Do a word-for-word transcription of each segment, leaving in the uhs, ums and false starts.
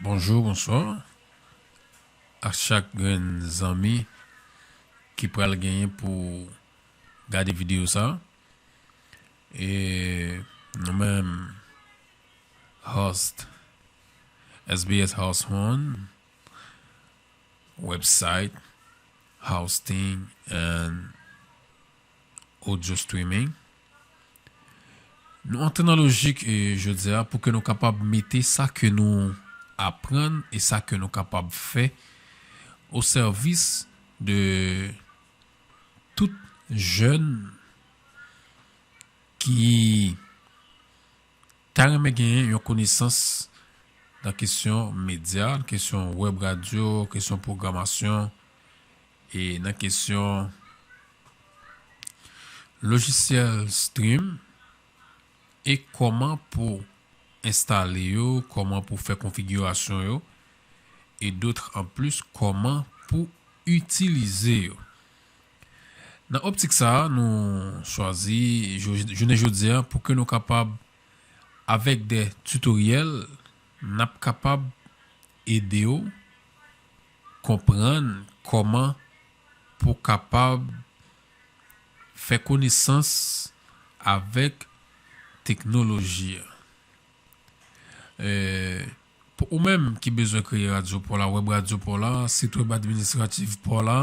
Bonjou, bonswa a chak grenn zanmi ki pral genyen pou gade videyo sa. E nou menm, host, S B S Host One, website, hosting and audio streaming. Nou antre nan lojik e jodi a pou ke nou kapab mete sa ke nou aprann e sa ke nou kapab fè o sèvis de tout jèn ki ta renmen genyen yon konesans nan kesyon medya, kesyon web radyo, kesyon pwogramasyon, e nan kesyon lojisyèl stream, e kòman pou enstale yo, kòman pou fè konfigirasyon yo, e dòt an plis, kòman pou itilize yo. Nan optik sa a, nou chwazi jou-, jounen jodi a pou ke nou kapab, avèk de titoryèl, n ap kapab ede w konprann kòman pou kapab fè konesans avèk teknoloji a. E, pou ou menm ki bezwen kreye radyo pa w la, web radyo pa w la, sit web administratif pa w la,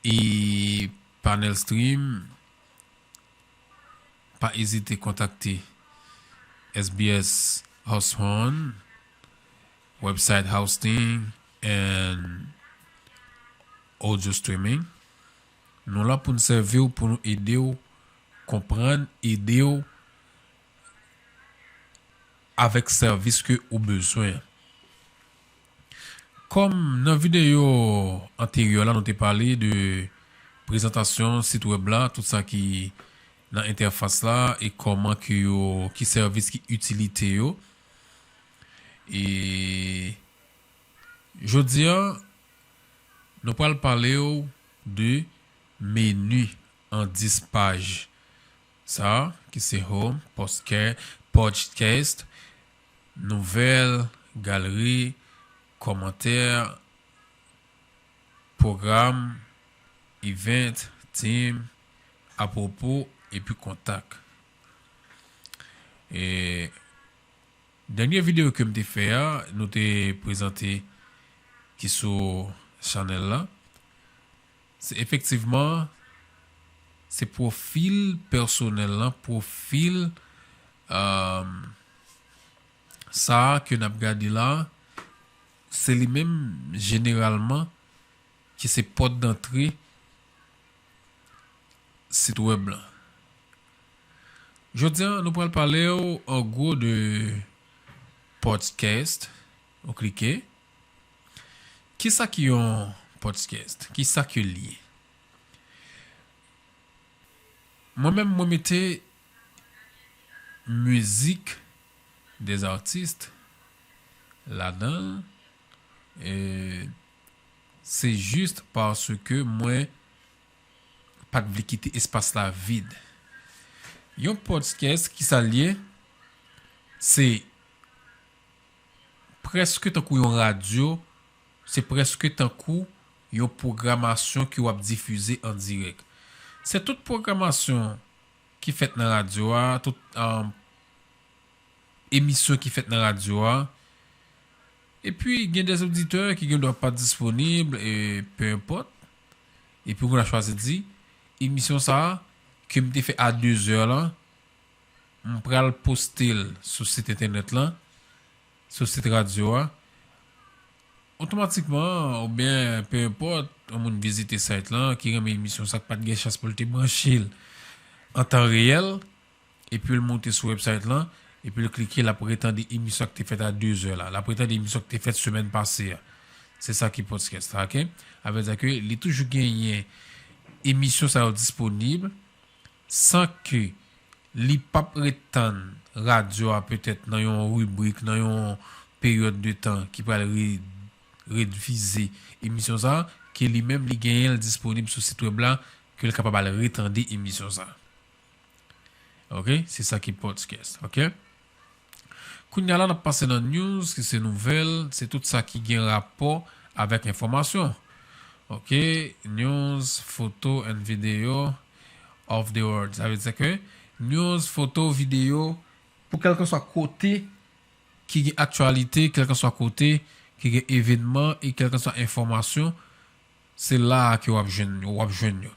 e panel stream, pa ezite kontakte S B S Host One, website hosting and audio streaming. Nou la pou n sèvi w, pou nou ede w konprann, ede w avèk sèvis ke ou bezwen. Kòm nan videyo anteryè la, nou te pale de prezantasyon sit web la, tout sa ki nan entèfas la e kòman ke yo, ki sèvis, ki itilite yo. E jodi a, nou pral pale w de meni an dis paj. Sa, ki se home, podca-, podcast, nouvèl, galeri, kòmantè, pwogram, event, theme, apwopo, epi kontak. E dènye videyo ke m te fè a, nou te prezante ki sou chanèl la. Se efektivman, se pwofil pèsonèl lan, pwofil, um, sa a ke n ap gade la, se li menm jeneralman ki se pòt dantre sit web lan. Jodi a, nou pral pale w an gwo de podcast. Ou klike. Kisa ki yon podcast? Kisa ke l ye? Mwen menm, mwen mete mizik des artistes ladan l. E se jis paske mwen pa t vle kite espas la vid. Yon podcast, kisa l ye? Se prèske tankou yon radyo, se prèske tankou yon pwogramasyon ke w ap difize an dirèk. Se tout pwogramasyon ki fèt nan radyo a, tout, um, emisyon ki fèt nan radyo a. Epi, gen de oditè ki gen dwa pa disponib, e pe enpòt. Epi, ou gen dwa chwazi di, emisyon sa a, ke m te fè a de zè la, m pral poste l sou sit entènèt lan, sou sit radyo a. Otomatikman, oubyen, pe enpòt, yon moun vizite site lan, ki renmen emisyon sa, k pa t gen chans pou l te branche l an tan reyèl, epi l moute sou website lan, epi l klike, l ap retande emisyon k te fèt a de zè la. L ap retande emisyon k te fèt semèn pase a. Se sa ki podcast la, ok? Sa vle di ke li toujou genyen emisyon sa yo disponib, san ke li p ap ret tann radyo a, petèt nan yon ribrik, nan yon peryòd de tan ki pral re-, redifize emisyon sa a, ke li menm li genyen l disponib sou sit web la, ke l kapab al retande emisyon sa a. Ok? Se sa ki podcast, ok? Kounye a la, n ap pase nan news, ki se nouvèl, se tout sa ki gen rapò avèk enfòmasyon. Ok, news, photo and video of the world. Sa vle di ke news, foto, videyo, pou kèlkeswa kote ki gen aktyalite, kèlkeswa kote ki gen evènman e kèlkeswa enfòmasyon, se la a ke w ap jwenn yo, w ap jwenn yo.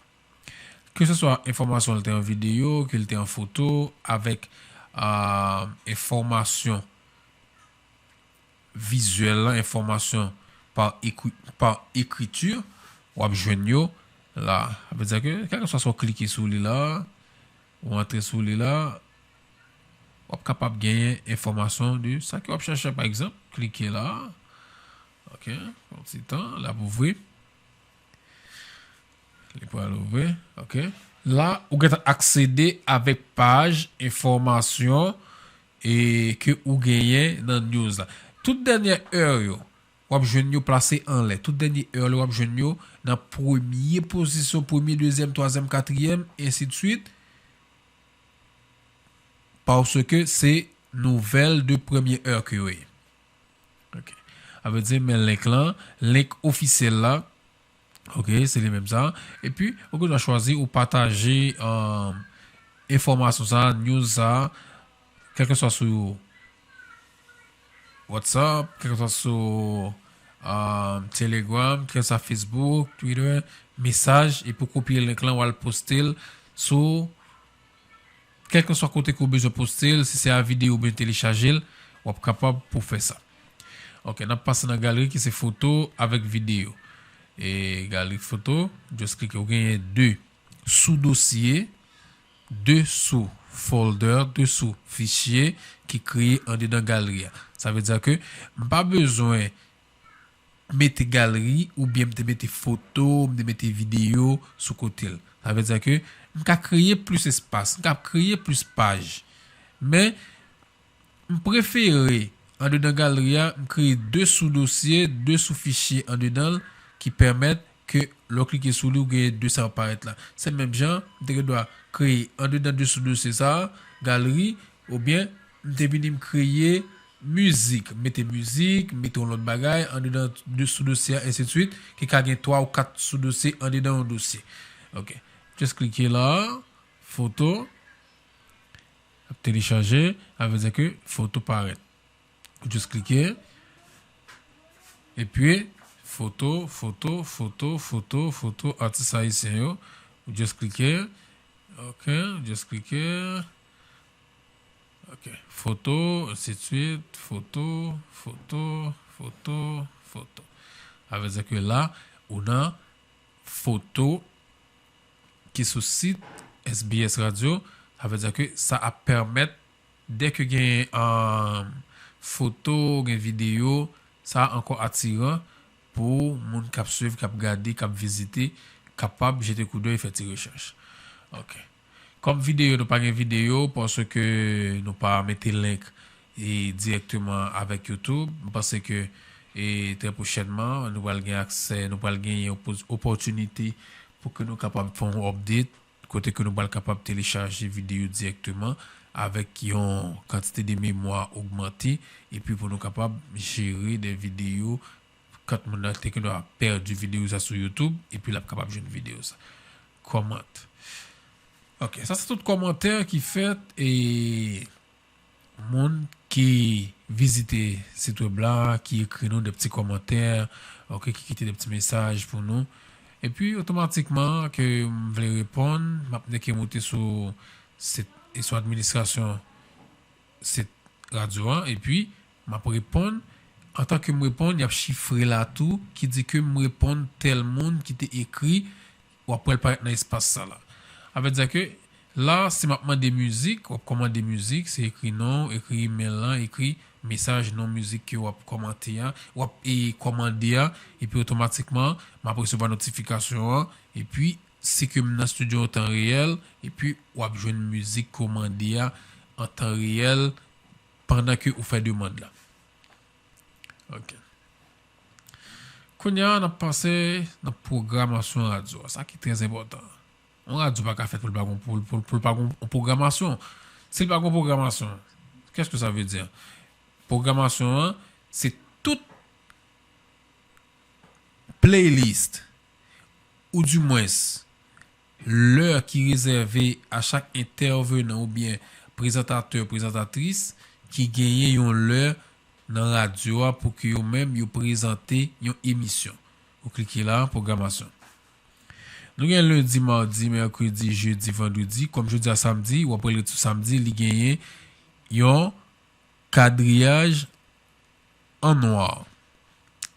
Ke se swa enfòmasyon l te an videyo, ke l te an foto, avèk, ah, enfòmasyon vizyèl la, enfòmasyon pa ekri, pa ekriti, w ap jwenn yo la. Sa vle di ke, kèlkeswa sa w klike sou li la, ou antre sou li la, w ap kapab genyen enfòmasyon de sa ke w ap chèche. Pa egzanp, klike la. Ok, yon ti tan, l ap ouvri. Li pral ouvri, ok. La, ou gentan aksede avèk paj enfòmasyon e ke ou genyen nan news la. Tout dènyè è yo, w ap jwenn yo plase anlè. Tout dènyè è yo, w ap jwenn yo nan premye pozisyon, premye, dezyèm, twazyèm, katriyèm, ensidswit. Paske se nouvèl de premye è ke yo ye. Ok. Sa vle di, men link lan, link ofisyèl la. Ok, se li menm sa. Epi, ou gen dwa chwazi ou pataje, um, enfòmasyon sa, news sa, kèlkeswa sou WhatsApp, kèlkeswa sou, um, Telegram, kèlkeswa Facebook, Twitter, mesaj, epi w kopye link lan, w al poste l sou kèlkeswa kote ke w bezwen poste l, si se a videyo oubyen telechaje l, w ap kapab pou fè sa. Ok, n ap pase nan galri ki se foto avèk videyo. E galri foto, just klike, ou genyen de sou dosye, de sou folder, de sou fichye ki kreye andedan galri a. Sa vle di ke m pa bezwen mete galri oubyen m te mete foto, m te mete videyo sou kote l. Sa vle di ke m ka kreye plis espas, m ka kreye plis paj. Men, m prefere andedan galri a, m kreye de sou dosye, de sou fichye andedan l ki pèmèt ke lè w klike sou li, ou genyen de sa yo parèt la. Se menm jan, m te gen dwa kreye andedan de sou dosye sa a, galri, oubyen m te vini m kreye mizik, m mete mizik, m mete yon lòt bagay andedan de sou dosye a, ensidswit, ki ka gen twa ou kat sou dosye andedan yon dosye. Ok. Just klike la, foto, ap telechaje, sa vle di ke foto parèt. Ou just klike. Epi, foto, foto, foto, foto, foto, atis ayisyen yo. Ou just klike. Ok, ou just klike. Ok, foto, ensidswit, foto, foto, foto, foto. Sa vle di ke la, ou nan foto ki sou sit S B S Radio. Sa vle di ke sa ap pèmèt, dèke gen, um, foto, gen videyo, sa ankò atiran pou moun k ap swiv, k ap gade, k ap vizite, kapab jete koudèy, fè ti rechèch. Ok. Kòm videyo, nou pa gen videyo, paske nou pa mete link e dirèkteman avèk YouTube. M panse ke, e, trè pwochènman, nou pral gen aksè, nou pral genyen opò-, opòtinite pou ke nou kapab fè yon update, kote ke nou pral kapab telechaje videyo dirèkteman avèk yon kantite de memwa ogmante, epi pou nou kapab jere de videyo, kant moun nan te gen dwa pèdi videyo sa sou YouTube, epi l ap kapab jwenn videyo sa. Comment. Ok, sa se tout kòmantè ki fèt, e moun ki vizite sit wèb la, ki ekri nou de ti kòmantè, ok, ki kite de ti mesaj pou nou. Epi, otomatikman, ke m vle reponn, m ap nèke moute sou sit, e sou administrasyon sit radyo an, epi m ap reponn. Antan ke m reponn, y ap chifre la tou, ki di ke m reponn tèl moun ki te ekri, w ap wè l parèt nan espas sa la. Sa vle di ke la, si m ap mande mizik, w ap kòmande mizik, se ekri non, ekri imèl lan, ekri mesaj non mizik ke w ap kòmante a, w ap, e, kòmande a, epi otomatikman, m ap resevwa notifikasyon an, epi si ke m nan estidyo an tan reyèl, epi w ap jwenn mizik kòmande a an tan reyèl pandan ke ou fè demann la. Ok. Kounye a, n ap pase nan pwogramasyon radyo a, sa ki trè enpòtan. Yon radyo pa ka fèt pou l pa gon, pou, pou, pou l pa gon pwogramasyon. Si l pa gon pwogramasyon, qu'est-ce que ça veut dire? pwogramasyon an, se tout playlist, oudimwens, lè ki rezève a chak entèvenan oubyen prezantatè, prezantatris ki genyen yon lè nan radyo a pou ke yo menm yo prezante yon emisyon. Ou klike la, pwogramasyon. Nou gen lendi, madi, mèkredi, jedi, vandredi. Kòm jodi a samdi, w ap rele sou samdi, li genyen yon kadriyaj an nwa.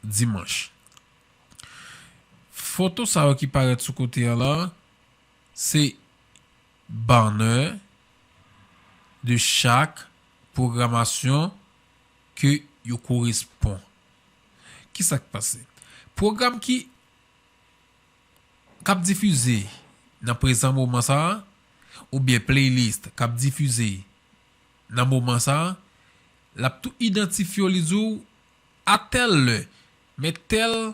Dimanch. Foto sa yo ki parèt sou kote an la, se banner de chak pwogramasyon ke yo korespon. Kisa k pase? Pwogram ki k ap difize nan prezan moman sa a, oubyen playlist k ap difize nan moman sa a, l ap tou idantifye w, li di w, a tèl lè, men tèl,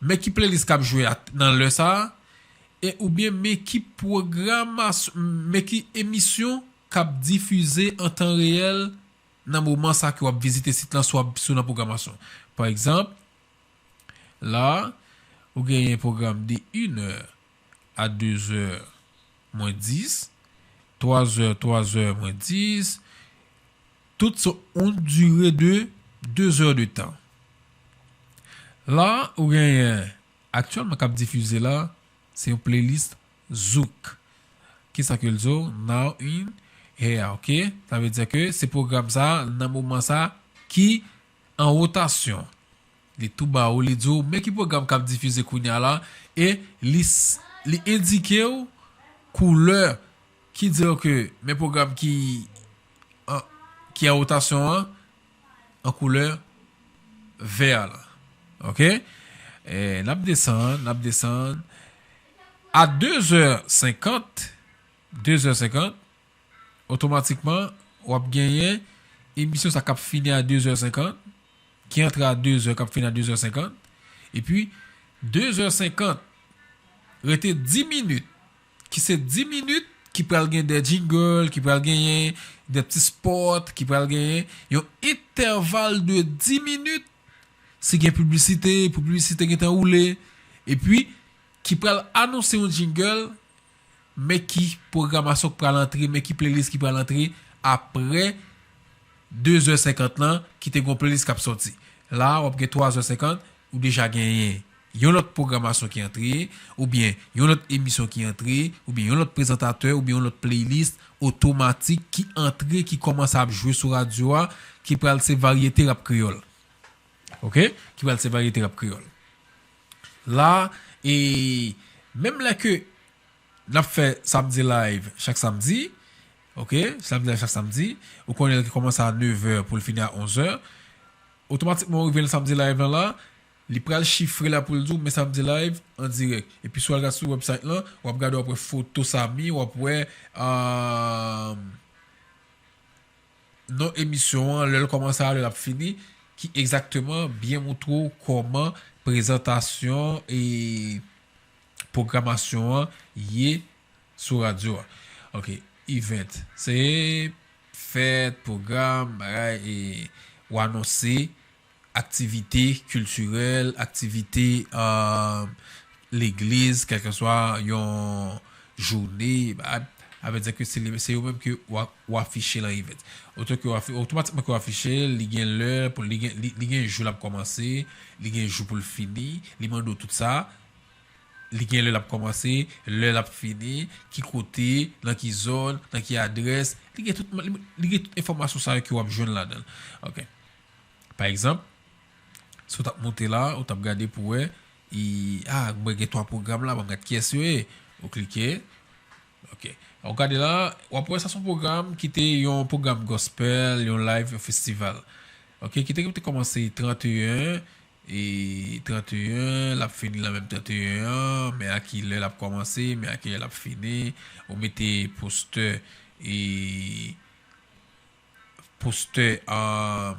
men ki playlist k ap jwe a, nan lè sa a, e oubyen men ki pwogramasyon, men ki emisyon k ap difize an tan reyèl nan moman sa a ke w ap vizite sit lan, swa si w nan pwogramasyon. Pa egzanp, la, ou genyen pwogram de inè a dezè mwen dis, twazè, twazè mwen dis, tout se yon dire de dezè de tan. La, ou genyen, aktyèlman k ap difize la, se yon playlist Zouk. Kisa ke l di w? Now in here, ok? Sa vle di ke se pwogram sa, nan moman sa, ki an wotasyon. Li tou ba ou, li di w, men ki pwogram k ap difize kounye a la, e li, li endike w koulè ki di w ke men pwogram ki an, ki an wotasyon an, an koulè vè a la. Ok? E, n ap desann, n ap desann. A dezè senkant, dezè senkant, otomatikman, w ap genyen emisyon sa k ap fini a dezè senkant, ki antre a dezè, k ap fini a dezè senkant, epi dezè senkant, rete dis minit, ki se dis minit ki pral gen de jingle, ki pral genyen de ti spot, ki pral genyen yon entèval de dis minit, si gen piblisite, pou piblisite gentan woule, epi ki pral anonse yon jingle, men ki pwogramasyon k pral antre, men ki playlist ki pral antre apre dezè senkant lan, ki te gon playlist k ap sòti. La, w ap gen twazè senkant, ou deja genyen yon lòt pwogramasyon ki antre, oubyen yon lòt emisyon ki antre, oubyen yon lòt prezantatè, oubyen yon lòt playlist otomatik ki antre, ki kòmanse ap jwe sou radyo a, ki pral se varyete rap kreyòl. Ok? Ki pral se varyete rap kreyòl. La, e menm lè ke n ap fè Samdi Live chak samdi. Ok? Samdi Live chak samdi. Ou konnen l kòmanse a nevè pou l fini a onzè. Otomatikman, ou rive nan Samdi Live lan la, li pral chifre la pou l di w, men Samdi Live an dirèk. Epi si w al gade sou website lan, w ap gade, w ap wè foto Samy, w ap wè, euh, non emisyon an, lè l kòmanse a, lè l ap fini, ki egzakteman byen montre w kòman prezantasyon e pwogramasyon an ye sou radyo a. Ok, event. Se fèt, pwogram, bagay, e w anonse aktivite kiltirèl, aktivite, euh, legliz, kèlkeswa yon jounen, ba, sa vle di ke se li, se yo menm ke w a, w afiche lan event. Oto ke w afi-, otomatikman ke w afiche l, li gen lè pou li gen, li, li gen jou l ap kòmanse, li gen jou pou l fini, li mande w tout sa, li gen lè l ap kòmanse, lè l ap fini, ki kote, nan ki zòn, nan ki adrès, li gen tout, li, li gen tout enfòmasyon sa yo ke w ap jwenn ladan l. Ok. Pa egzanp, si w t ap moute la, ou t ap gade pou wè, e, a, mwen gen twa pwogram la, ban m gad kiyès yo ye. Ou klike. Ok. Ou gade la, w ap wè sa se yon pwogram ki te yon pwogram gospel, yon live, yon festival. Ok, ki te, ki te kòmanse tranteyen, e tranteyen, l ap fini la menm tranteyen an, men a ki lè l ap kòmanse, men a ki lè l ap fini, ou mete postè, e postè, euh,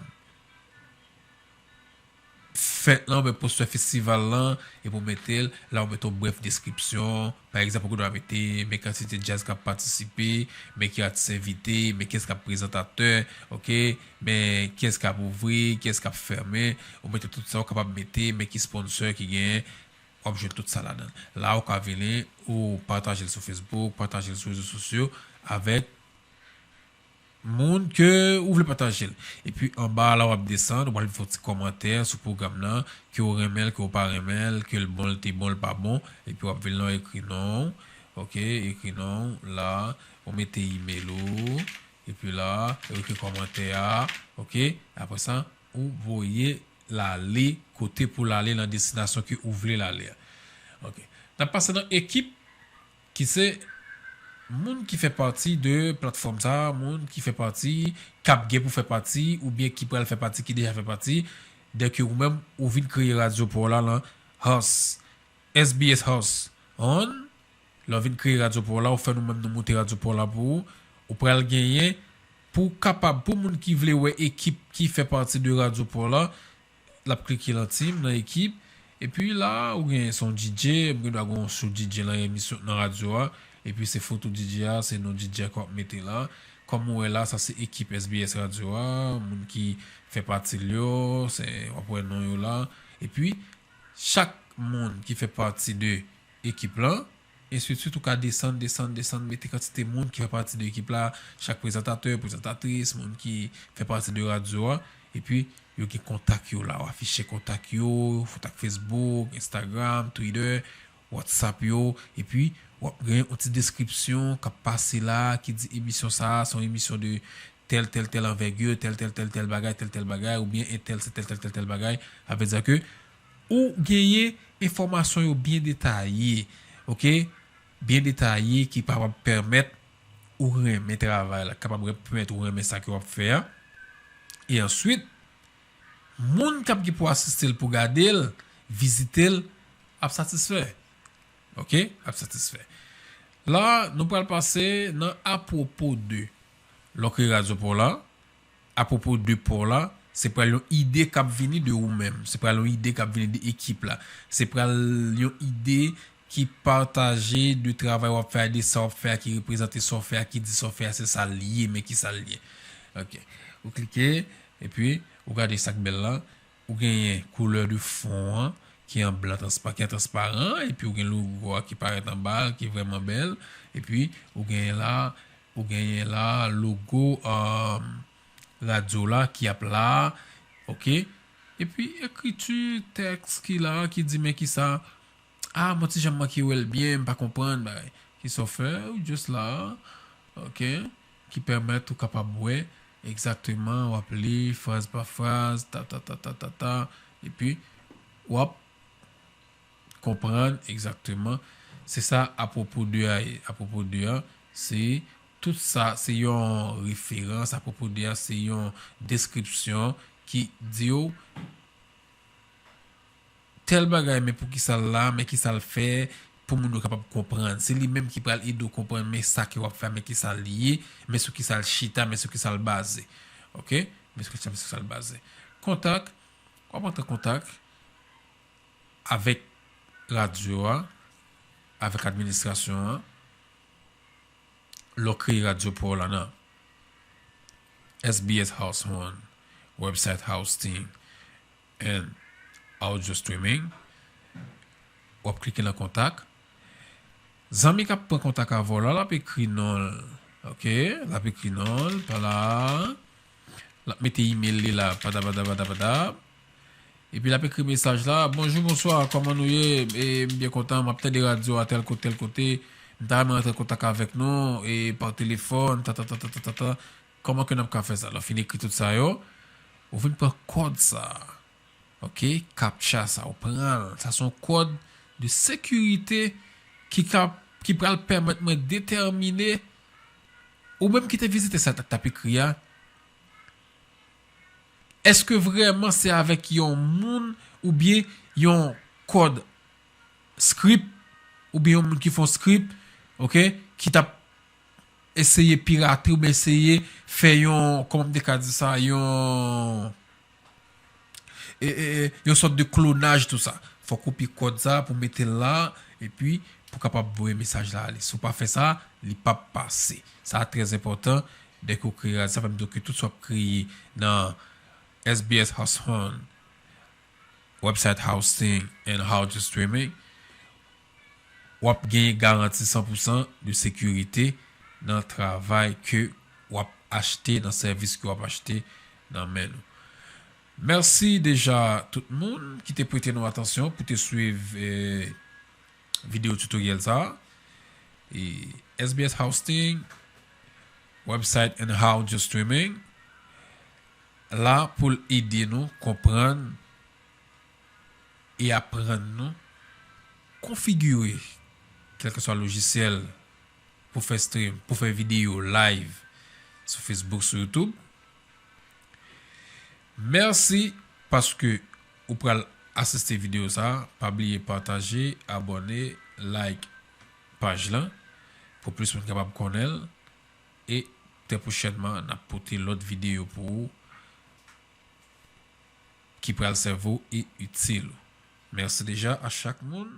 fèt lan, oubyen postè festival lan, epi w mete l, la w mete yon brèf deskripsyon. Pa egzanp, ou gen dwa mete men kantite djaz k ap patisipe, men ki atis envite, men kiyès k ap prezantatè, oke, men kiyès k ap ouvri, kiyès k ap fèmen. Ou mete tout sa, ou kapab mete men ki sponsor ki genyen, w ap jwenn tout sa ladan. La, ou ka vini, ou pataje l sou Facebook, pataje l sou rezo sosyo avèk moun ke ou vle pataje l. Epi anba la, w ap desann, w ap fè yon ti kòmantè sou pwogram nan, ke w renmen l, ke w pa renmen l, ke l bon, l te bon, l pa bon. Epi w ap vin la, w ekri non w, oke, ekri non w la, ou mete imèl ou, epi la, ou ekri kòmantè a, oke. Apre sa, ou voye l ale kote pou l ale, nan destinasyon ke ou vle l ale a. Oke. N ap pase nan ekip, ki se moun ki fè pati de platfòm sa, moun ki fè pati, k ap gen pou fè pati, oubyen ki pral fè pati, ki deja fè pati, dèke ou menm, ou vin kreye radyo pa w la nan House, S B S House. On, lè w vin kreye radyo pa w la, ou fè nou menm nou moute radyo pa w la pou ou, ou pral genyen pou kapab, pou moun ki vle wè ekip ki fè pati de radyo pa w la, l ap klike lan team, nan ekip. Epi la, ou gen se yon D J, m gen dwa gen yon sou D J nan emisyon, nan radyo a. Epi se foto D J a, se non D J a k w ap mete la. Kòm ou wè la, sa se ekip S B S radyo a, moun ki fè pati l yo, se, w ap wè non yo la. Epi, chak moun ki fè pati de ekip lan, ensidswit, ou ka desann, desann, desann, mete kantite moun ki fè pati de ekip la, chak prezantatè, prezantatris, moun ki fè pati de radyo a, epi yo gen kontak yo la, w afiche kontak yo, kontak Facebook, Instagram, Twitter, WhatsApp yo, epi w ap gen yon ti deskripsyon k ap pase la, ki di emisyon sa a, se yon emisyon de tèl, tèl, tèl anvègi, tèl, tèl, tèl, tèl bagay, tèl, tèl bagay, oubyen entèl se tèl, tèl, tèl, tèl bagay. Sa vle di ke ou genyen enfòmasyon yo byen detaye, oke? Byen detaye ki kapab pèmèt ou renmen travay la, kapab pèmèt ou renmen sa ke w ap fè a. E answit, moun k ap gen pou asiste l, pou gade l, vizite l, ap satisfè. Oke? Ap satisfè. La, nou pral pase nan apwopo de. Lè w kreye radyo pa w la, apwopo de pa w la, se pral yon ide k ap vini de ou menm. Se pral yon ide k ap vini de ekip la. Se pral yon ide ki pataje de travay w ap fè a, de sa w ap fè a, ki reprezante sa w fè a, ki di sa w fè a, se sa l ye, men ki sa l ye. Oke. Ou klike, epi ou gade sa k bèl la. Ou genyen koulè de fon an, ki an blan transpa-, ki an transparan, epi ou gen logo a ki parèt anba l, ki vrèman bèl. Epi ou genyen la, ou genyen la logo, um, radyo la ki ap la, oke? Epi ekriti, tèks ki la, ki di men kisa. Ah, mwen ti jan manke wè l byen, m pa konprann, bagay. Kisa w fè, ou just la, oke? Ki pèmèt ou kapab wè egzakteman, w ap li fraz pa fraz, ta, ta, ta, ta, ta, ta, epi w ap konprann egzakteman. Se sa apwopo de a ye. Apwopo de a, se tout sa, se yon referans. Apwopo de a, se yon deskripsyon ki di w tèl bagay, men poukisa l la, men kisa l fè, pou moun yo kapab konprann. Se li menm ki pral ede w konprann, men sa ke w ap fè, men kisa l ye, men sou kisa l chita, men sou kisa l baze. Oke? Men sou kisa, men sou kisa l baze. Kontak, w ap antre kontak avèk radyo a, avèk administrasyon an, lè w kreye radyo pa w la nan S B S House One, Website Hosting and Audio Streaming. W ap klike nan kontak. Zanmi k ap pran kontak avè w la, l ap ekri non l. Oke? L ap ekri non l, pa la. L ap mete imèl li la, pada, pada, pada, pada. Epi l ap ekri mesaj la, "Bonjou, bonswa, kòman nou ye? E, m byen kontan, m ap tande radyo a tèl kote, tèl kote. M ta renmen rantre an kontak avèk nou, e, pa telefòn, ta, ta, ta. Kòman ke n ap ka fè sa?" Lè w fin ekri tout sa yo, ou vin pran kòd sa. Oke, captcha sa, ou pran l. Sa se yon kòd de sekirite ki ka, ki pral pèmèt mwen detèmine, ou menm ki te vizite sa t ap ekri a, èske vrèman se avèk yon moun oubyen yon kòd script, oubyen yon moun ki fè yon script, oke, ki t ap eseye pirate oubyen eseye fè yon, kòman m te ka di sa, yon, e, e, e, yon sòt de klonaj tou sa. Fòk ou pi kòd sa pou mete l la, epi pou kapab voye mesaj la ale. Si w pa fè sa, li p ap pase. Sa trè enpòtan. Dèke w kreye radyo, sa fè m di w ke tout sa w ap kreye nan S B S Hosting, Website Hosting and Audio Streaming, w ap genyen garanti san pou san de sekirite nan travay ke w ap achte, nan sèvis ke w ap achte nan men nou. Mèsi deja tout moun ki te prete nou atansyon pou te swiv eh, videyo tutorial sa. E S B S Hosting, Website and Audio Streaming la pou l ede nou konprann e aprann nou konfigire kèlkeswa lojisyèl pou fè stream, pou fè videyo live sou Facebook, sou YouTube. Mèsi paske ou pral asiste videyo sa. Pa bliye pataje, abòne, like paj lan pou plis moun kapab konnen l. E trè pwochènman, n ap pote lòt videyo pou ou ki pral sèvi w e itil ou. Mèsi deja a chak moun.